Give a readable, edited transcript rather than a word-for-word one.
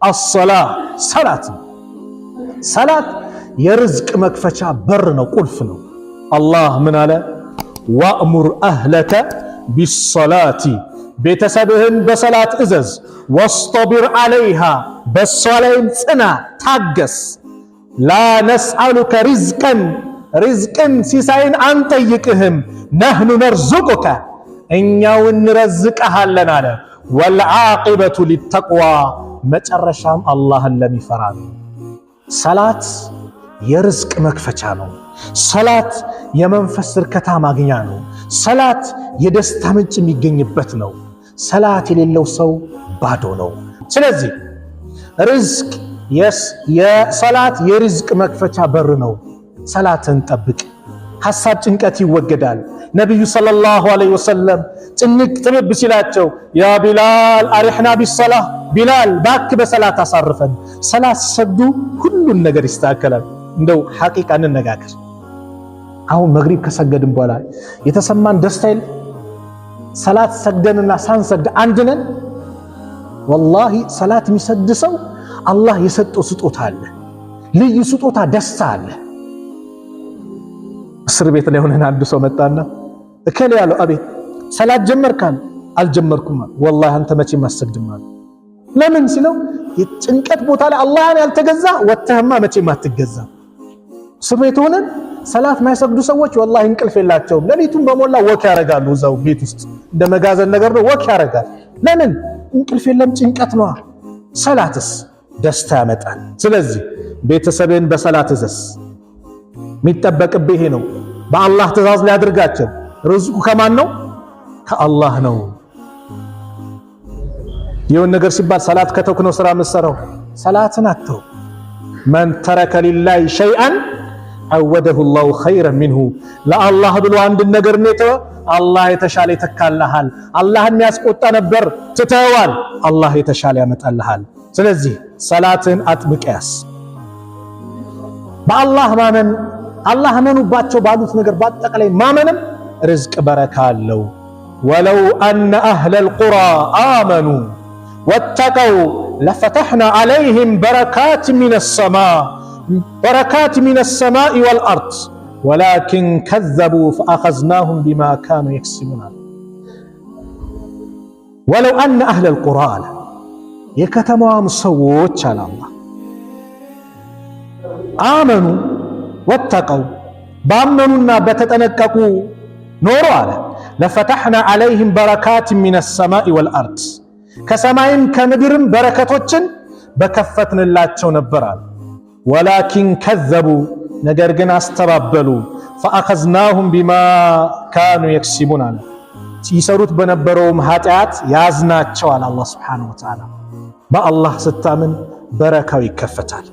الصلاة ሰላት ነው። ሰላት የርዝቅ መክፈቻ በር ነው፣ ቁልፍ ነው። አላህ ምን አለ? وأمر أهلك بالصلاة ቤተሰብህን በሰላት እዘዝ፣ واصطبر عليها በሷ ላይም ጽና ታገስ። لا نسألك رزقا ሪዝቅን ሲሳይን አንጠይቅህም፣ نحن نرزقك እኛው እንረዝቅሃለን አለ። والعاقبة للتقوى መጨረሻም አላህን ለሚፈራ ነው። ሰላት የርዝቅ መክፈቻ ነው። ሰላት የመንፈስ እርካታ ማግኛ ነው። ሰላት የደስታ ምንጭ የሚገኝበት ነው። ሰላት የሌለው ሰው ባዶ ነው። ስለዚህ ርዝቅ የሰላት የርዝቅ መክፈቻ በር ነው። ሰላትን ጠብቅ። ሐሳብ ጭንቀት ይወገዳል። ነቢዩ صلى الله عليه وسلم ጭንቅ ጥብብ ሲላቸው يا بلال أرحنا بالصلاة፣ ቢላል ባክ በሰላት አሳርፈን። ሰላት ሲሰግዱ ሁሉን ነገር ይስተካከላል። እንደው ሐቂቃ እንነጋገር። አሁን መግሪብ ከሰገድን በኋላ የተሰማን ደስታ የለ። ሰላት ሰግደንና ሳንሰግድ አንድ ነን? ወላሂ ሰላት የሚሰግድ ሰው አላህ የሰጠው ስጦታ አለ፣ ልዩ ስጦታ ደስታ አለ። እስር ቤት ላይ ሆነን አንድ ሰው መጣና እከሌ ያለው፣ አቤት፣ ሰላት ጀመርካል? አልጀመርኩም። ወላሂ አንተ መቼም አትሰግድም አለ። ለምን ሲለው የጭንቀት ቦታ ላይ አላህን ያልተገዛ ወጥተህማ መቼም አትገዛ። እስር ቤት ሆነን ሰላት የማይሰግዱ ሰዎች ወላሂ እንቅልፍ የላቸውም። ሌሊቱን በሞላ walk ያደርጋሉ። እዛው ቤት ውስጥ እንደ መጋዘን ነገር ነው፣ walk ያደርጋል። ለምን? እንቅልፍ የለም፣ ጭንቀት ነዋ። ሰላትስ ደስታ ያመጣል። ስለዚህ ቤተሰብን በሰላት እዘዝ። የሚጠበቅብህ ይሄ ነው። በአላህ ትእዛዝ ላይ አድርጋቸው። ርዝቁ ከማን ነው? ከአላህ ነው። የሆነ ነገር ሲባል ሰላት ከተውክ ነው ስራ የምትሰራው። ሰላትን አትተው። من ترك لله شيئا عوضه الله خيرا منه። ለአላህ ብሎ አንድን ነገር የተወ አላህ የተሻለ ይተካልሃል። አላህን የሚያስቆጣ ነበር ትተዋል፣ አላህ የተሻለ ያመጣልሃል። ስለዚህ ሰላትን አጥብቀህ ያዝ። በአላህ ማመን፣ አላህ እመኑባቸው ባሉት ነገር በአጠቃላይ ማመንም ርዝቅ በረካ አለው። ولو أن أهل القرى آمنوا واتقوا لفتحنا عليهم بركات من السماء والأرض ولكن كذبوا فأخذناهم بما كانوا يكسبون። ولو أن أهل القرى አለ፣ የከተማዋም ሰዎች አለ አላህ፣ آمنوا واتقوا ባመኑና በተጠነቀቁ ኖሮ አለ፣ لفتحنا عليهم بركات من السماء والأرض ከሰማይም ከምድርም በረከቶችን በከፈትንላቸው ነበር አለ። ولكن كذبوا ነገር ግን አስተባበሉ። فأخذناهم بما كانوا يكسبون አለ፣ ሲሰሩት በነበረውም ኃጢአት ያዝናቸዋል። አላህ سبحانه وتعالى በአላህ ስታምን በረካው ይከፈታል።